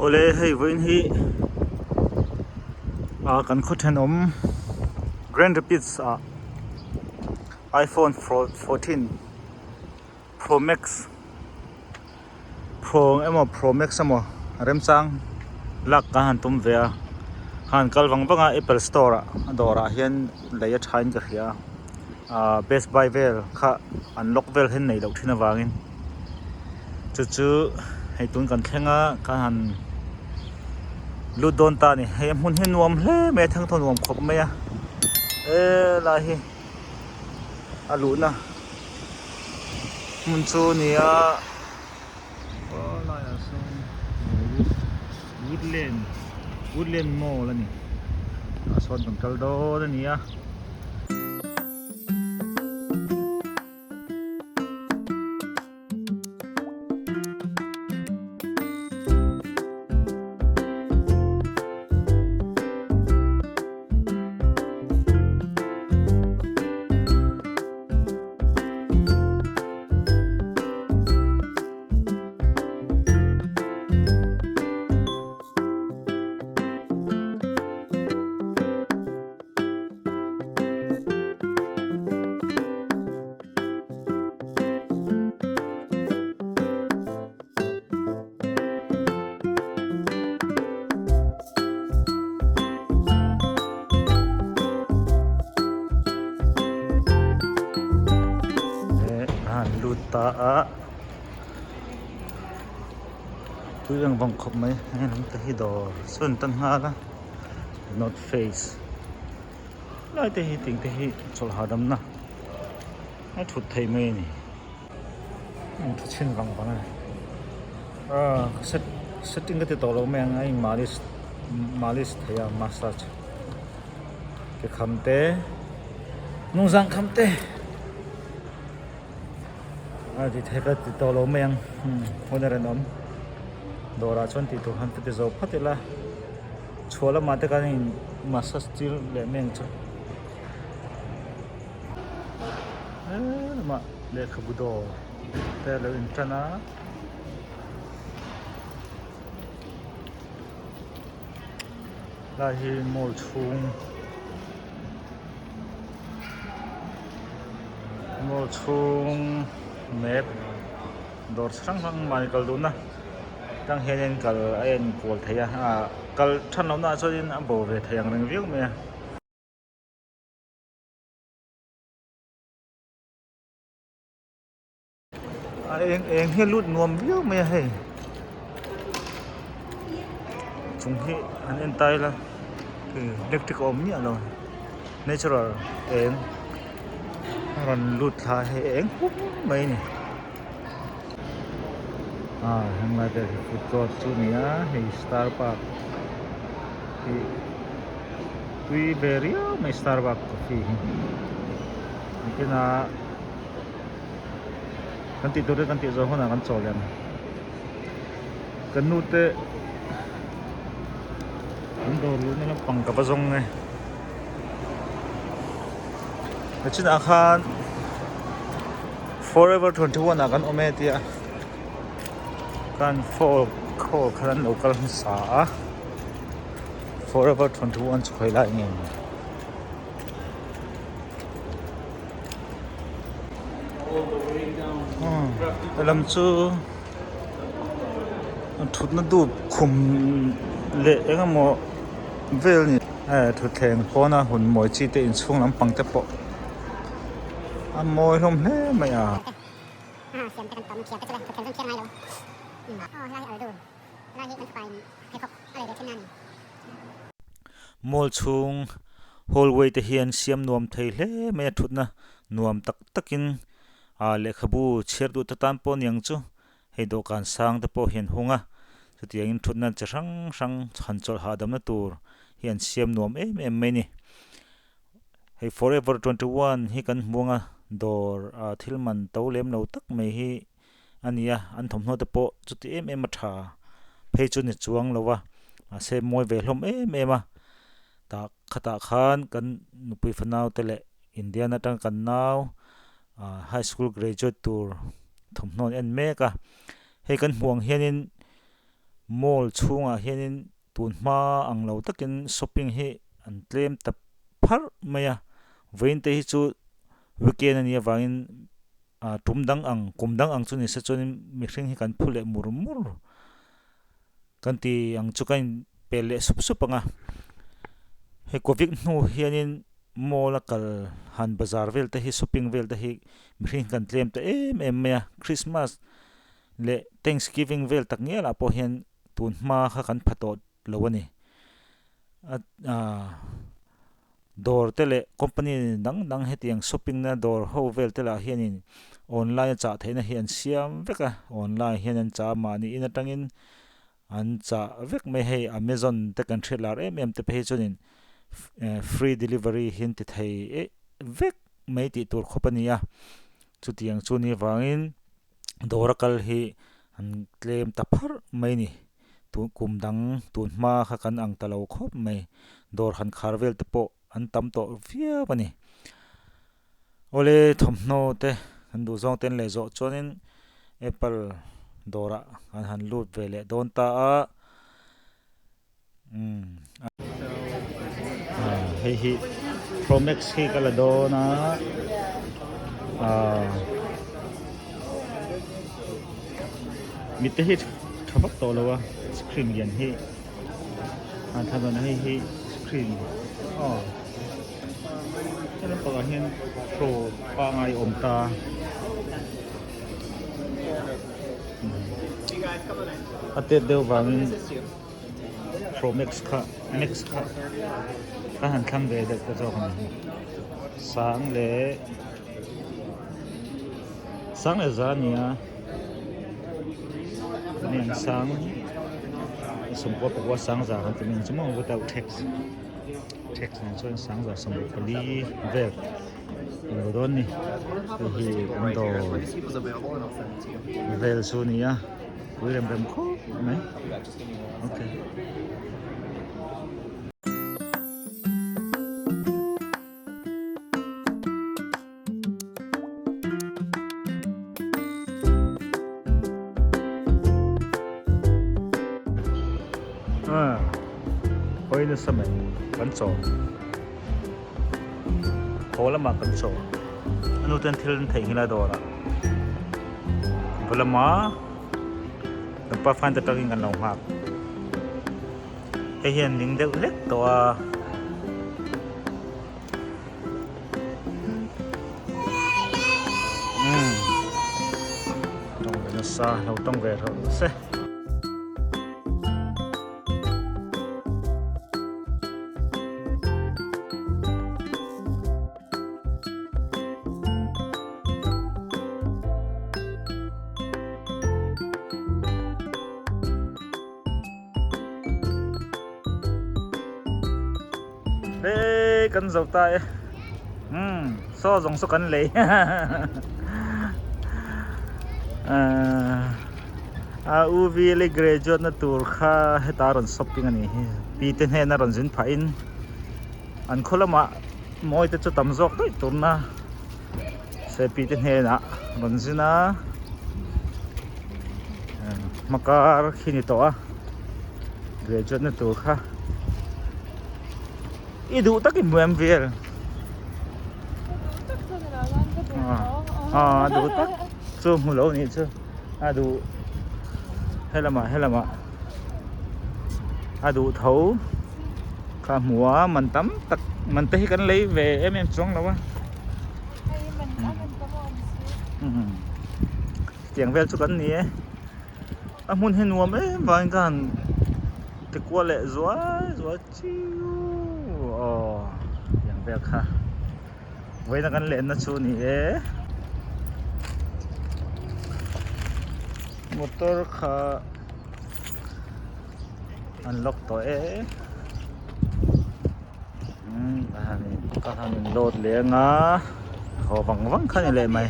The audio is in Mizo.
Awle hei vawiin hi ah kan khaw thenawm Grand Rapids ah iPhone 14 Pro Max Pro emaw Pro Max emaw remchang lak ka han tum ve a han kal vang vang a Apple store ah a dawrah hian lei a tha in ka hria a ah Best Buy vel kha an lock vel hian nei loh thin avangin chu chu hei tun kan thleng a ka han lut dawn ta a ni hei a hmun hi nuam hle mai a thangthaw nuam khawp mai a helai hi a luhna hmun chu a ni a aw laiah sawn woodland woodland mall a ni tah sawn kan kal dawn a ni a. A han lut ta a tui ang vang khawp mai heng lam te hi dawr sawn tan nghal a north face lai te hi ting te hi chawlh hahdam na a thut thei mai a ni an thu chhin vang vang a ni ah set setting ka ti tawh lo mai ang a in malis malis thei a massage ke kham te hnungzang kham te a ti thei ka ti tawh lo mai ang hun a rinawm dawrah chuan tih tur han ka ti zo phawt ila chhuah lamah te khan in massage tir leh mai ang chu helamah lehkhabu dawr te a lo in tan a lai hi mall chhung mall chhung map dawr chi hrang hrang mahni kal duhna tang hianin kal a enkual thei a ah kal than lohna ah chuanin a bo ve thei ang reng viau mai a. A eng eng hi a lut nuam viau mai a hei chung hi an en ta ila electric a awm miah lo natural eng a rawn lut thla a hei eng hup mai a ni ah henglai vel hi food court chu a ni a hei starbucks hi tui ve riau mai starbucks coffee hi nikinah. Kan tih tur te kan tih zawh hunah kan chaw leh ang. Kan nu te an dawr luhna lampang ka va zawng nge. Nichinah khan Forever 21 ah kan awm e tia kan phone call khan an lo kal hmasa a. Forever 21 chu khawi lai nge ni. Helam chu thutna dup khum leh eng emaw vel a ni thutthleng pawna hun mawi chi te inchhung lampang te pawh a mawi hlawm hle mai a. Mall chhung hallway te hian siam nuam thei hle mai a thutna nuam tak takin ah lehkhabu chhiar duh te tan pawh aniang chu hei dawhkan sang te pawh hi an hung a chutiangin thutna chi hrang hrang han chawlh hahdamna tur hi an siam nuam em em mai a ni hei forever 21 hi kan hmu ang a dawr ah thil man to lem lo tak mai hi. a ni a an thawmhnaw te pawh chuti em em a tha phei chu ni chuang lo va mahse mawi ve hlawm em em a tah khatah khan kan nupui fanau te leh Indian atang kan nau ah high school graduate tur thawmhnaw an en mek a hei kan hmuh ang hianin. Mall chhungah hianin tun hma ang lo takin shopping hi an tlem ta pharh mai a vawiin te hi chu weekend a nih avangin ah tum dang ang kum dang ang chu ni se chuanin mihring hi kan phu leh mur mur kan ti ang chu ka in pel leh sup sup ang a hei covid hnu hianin mall a kal han bazar vel te hi shopping vel te hi mihring hi kan tlem ta em em mai a christmas leh thanksgiving vel tak ngial ah pawh hian tun hma kha kan pha tawh lo a ni a ah dawr te leh company dang dang hetiang shopping na dawr ho vel te lah hianin online a chah theihna hi an siam vek a online hian an chah a mahni in atangin an chah vek mai hei amazon te kan hriat lar em em te phei chuanin free delivery hi an ti thei vek mai tih tur khawp a ni a chutiang chu ni avangin. Dawr a kal hi an tlem ta pharh mai a ni tun kum dang tun hma kha kan ang ta lo khawp mai dawr han khar vel te pawh an tam tawh viau a ni awle thawmhnaw te kan duh zawng te an leh zawh chuanin apple dawrah an han lut ve leh dawn ta a umm hei hi pro max hi ka la dawn a ahh mit te hi tha vak tawh lo a screen lian hi a thla dawn a hei hi screen aw he lampang ah hian pro pangai a awm ta a tet deuh vangin. Pro Max kha Max kha ka han thlang ve deuh ta zawk a ni sang leh sang leh za a ni a eng sang sawmpua pakua sang za kan ti mai ang chu maw without tax tax nen chuan sang za sawmruk pali vel a lo dawn a ni hei hi kan dawr vel chu a ni a. Pui rem rem khawp mai okay. Ah hawi nasa mai kan chaw haw lamah kan chaw a nu ten thil an theihnghilh a dawrah. Va lama kan pa fan te tangin kan lo nghak hei hian ning deuh hlek tawh a umm tawng ve nasa lo tawng ve rawh se. Hei kan zo ta e umm saw zawng saw kan lei a u vile graduate na tur kha heta rawn shopping a nih hi pi te hnena rawn zin phah in an khaw lamah mawi te chu tam zawk daih turna sepi te hnenah rawn zin a hmakar khi ni tawh a graduate na tur kha i duh takin hmu em vel a duh tak chu hmu lo nih chu a duh helamah helamah a duh tho kha hmu a man tam tak man te hi kan lei ve em em chuang lo a tiang vel chu kan ni e a hmun hi nuam em vangin ka han ti kual leh zuai zuai chiu aw tiang vel kha vawiin a kan lenna chu a ni e motor kha an lock tawh e umm ka han in load leh anga haw vang vang kha ni leh mai.